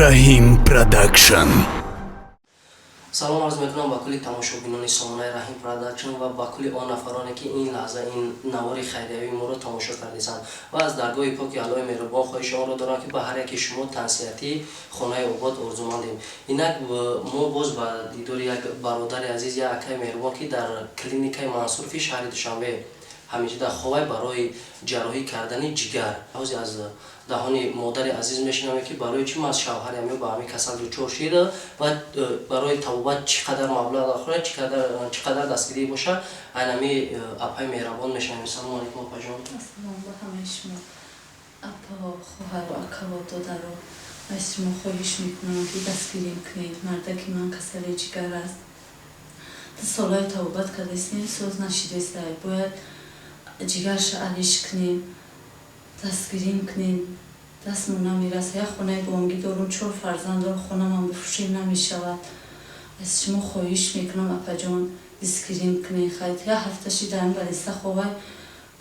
Раҳим Продакшн. Салом арз мекунам ба кулли тамошобинони сомонаи Раҳим Продакшн ва ба кулли он нафароне, ки ин лаҳза ин навори хайриявии моро тамошо кардисанд, ва аз даргоҳи поки Аллоҳи меҳрубон хоҳиши онро дорам, ки ба ҳар яки шумо тансиҳатӣ, хонаи обод орзумандем. Инак мо боз ба дидори як бародари азиз, як акаи меҳрубон, ки дар клиникаи Мансурови шаҳри Душанбе ҳамеҷида ховай барои ҷарроҳӣ кардани ҷигар. Ҳози аз даҳони модари азиз мешунавем, ки барои чӣ ман шавҳари ҳамё ба ҳамин касал дучор шида ва барои табобат чӣ қадар маблағ дархоҳад, чӣ қадар дастгирӣ бошад. Айнами апаи меҳрабон мешунавем. Салому алайкум, апаҷон. Ассалом ба ҳамаи шумо, апаҳо, хоҳару, акаҳо, додаро. Аз шумо хоҳиш мекунам, ки дастгирим кунед. Мардаки ман касали ҷигар аст. 2 солаи табобат кардастем, соз нашидеста. Бояд ҷигарша алиш кунем. Дастгирим кунем, дастмон намераса. Як хонаи бонгӣ дорум, чор фарзанд дорум, хонамам бифурӯшем, намешавад. Аз шумо хоҳиш мекунам, апаҷон, дастгирим кунед. Хай, як ҳафта шидаам, балиса ховай,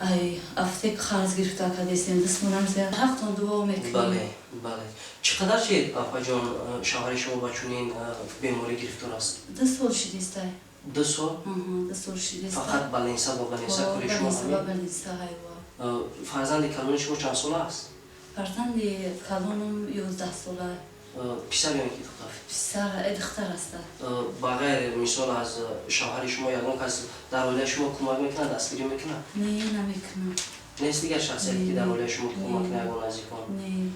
ай афтек қарз гирифта кардесем, дастмон намераса. Ҳақтон дуо мекунем. Бале, чӣ қадар шид, апаҷон, шавҳари шумо ба чунин беморӣ гирифтор аст? 2 сол шидистай. 2 сол? 2 сол шидистай. Фақат баленса ба баленса кори шумо? Баленса, ҳайва. Фарзанди калони шумо чанд сола аст? Фарзанди калонум 11 сола. Писар ё ки духтар? Писар, духтар аста. Ба ғайр, мисол, аз шавҳари шумо ягон кас дар оилаи шумо кӯмак мекунад, дастгирӣ мекунад? Не, намекунам. Нест дигар шахсияте, ки дар оилаи шумо кӯмак кунад, ягон наздикон? Не.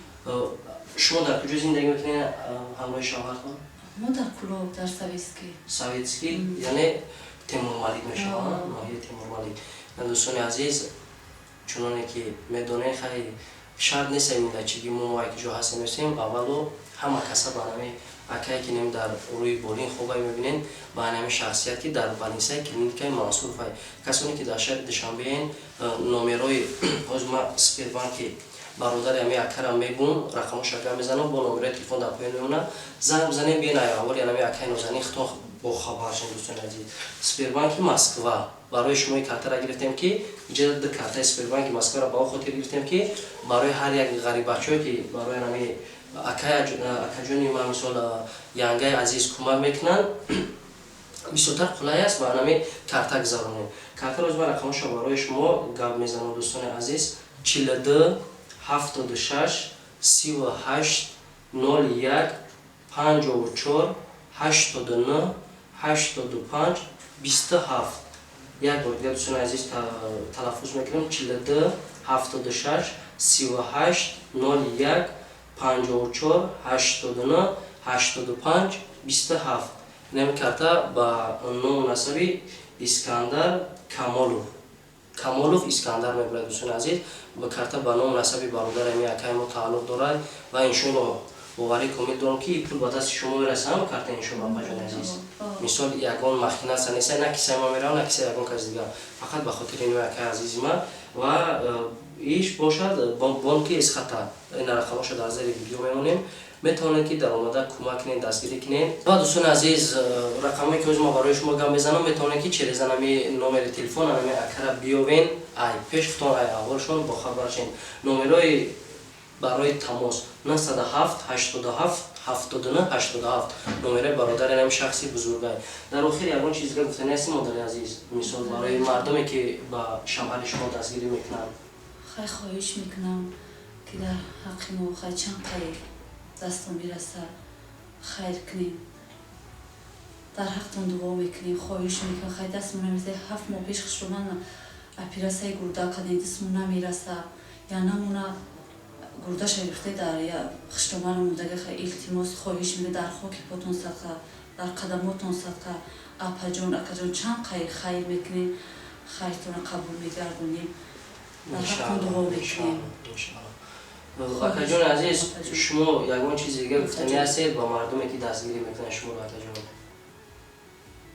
Шумо дар куҷо зиндагӣ мекунед ҳамроҳи шавҳартон? Мо дар Кулоб, дар Советский. Советский, яъне Темурмалик мешавад, ноҳияи Темурмалик. Дӯстони азиз, чуноне ки медонед, хай, шарт нест миллатчигӣ, мо ки ҷо ҳастем, нестем. Аввало ҳама каса ба нами акае, ки нем дар рӯи болин хобай мебинем, ба нами шахсият, ки дар балнисаи клиникаи Мансуровай. Касоне ки дар шаҳри Душанбеен, номерои ҳозир ма Сбербанки бародари ами акара мегум, рақамоша гап мезанам, бо номерои телефон дар поён мемонад, занг бизанем, биен аввали анами акаи нозанин хитон бохабар шен. Дӯстони азиз, Сбербанки Москва барои шумо картара гирифтем, ки иҷоза ду картаи Сбербанки Москваро ба он хотир гирифтем, ки барои ҳар як ғариббачое, ки барои анами акаҷони ма, мисол, янгаи азиз кӯмак мекунанд, бисёртар қулай аст ва анами карта гузаронем. Картаро ма рақамошо барои шумо гап мезанам, дӯстони азиз: 42 76 38 01 54 89 85 27. Як бор дигар, дӯстони азиз, талаффуз мекунем: 42 76 38 01 54 89 85 27. Инами карта ба ному насаби Искандар Камолов, Камолов Искандар мебурад. Дӯстони азиз, ба карта ба ному насаби бародари ами акаи мо тааллуқ дорад ва иншоалло боварӣ комил дорам, ки пул ба дасти шумо мерасад карта, иншоалло. Апаҷони азиз, мисол, ягон махинатса неста, на кисаи ма меравад, на кисаи ягон кас дигар, фақат ба хотири ин акаи азизи ман ва иш бошад бонки Эсхата. Ин рақамошо дар зери видео мемонем, метавонед, ки дар омада кӯмак кунед, дастгирӣ кунед. Ва, дӯстони азиз, рақамое ки ҳозир ма барои шумо гап мезанам, метавонед, ки через анами номери телефон анами акара биёвен, ай пешхутон, ай аҳволшон бохабар шен. Номерои барои тамос 907 87 79 87, номерои бародари анами шахси бузургай. Дар охир ягон чиз дига гуфтани ҳастӣ, модари азиз, мисол, барои мардуме, ки ба шавҳари шумо дастгирӣ мекунанд? Хай, хоҳиш мекунам, ки дар ҳаққи мо, хай, чанд қариб дастон бираса, хайр кунем. Дар ҳақтон дуо мекунем, хоҳиш мекунем. Хай, дастмон намераса. 7 моҳ пеш хушрӯман оператсияи гурда кардем, дастмон намераса, я намуна гурдаша гирифта дар хушрӯман мондаги. Хай, илтимос, хоҳиш мекунем, дар хоки потон садқа, дар қадамотон садқа, апаҷон, акаҷон, чанд хайр хайр мекунем, хайртонро қабул мегардонем. Дар ҳақтон дуо мекунем. Акаҷони азиз, шумо ягон чизи дигар гуфтанӣ ҳастед ба мардуме, ки дастгирӣ мекунанд шуморо, акаҷон?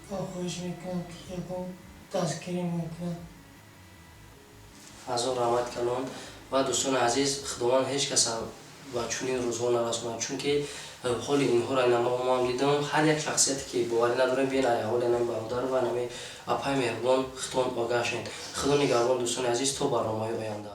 Хоҳиш мекунам, ки ягон дастгирӣ мекунад. Ҳазор раҳмат калон. Ва, дӯстони азиз, Худованд ҳеҷ каса ба чунин рӯзҳо нарасонад, чунки ҳоли инҳоро намоам дидам. Ҳар як шахсияте, ки боварӣ надорем, биен ай ҳоли нами бародар ва нами апаи меҳрубон хитон огаҳ шавед. Худо нигаҳбон, дӯстони азиз, то барномаи оянда.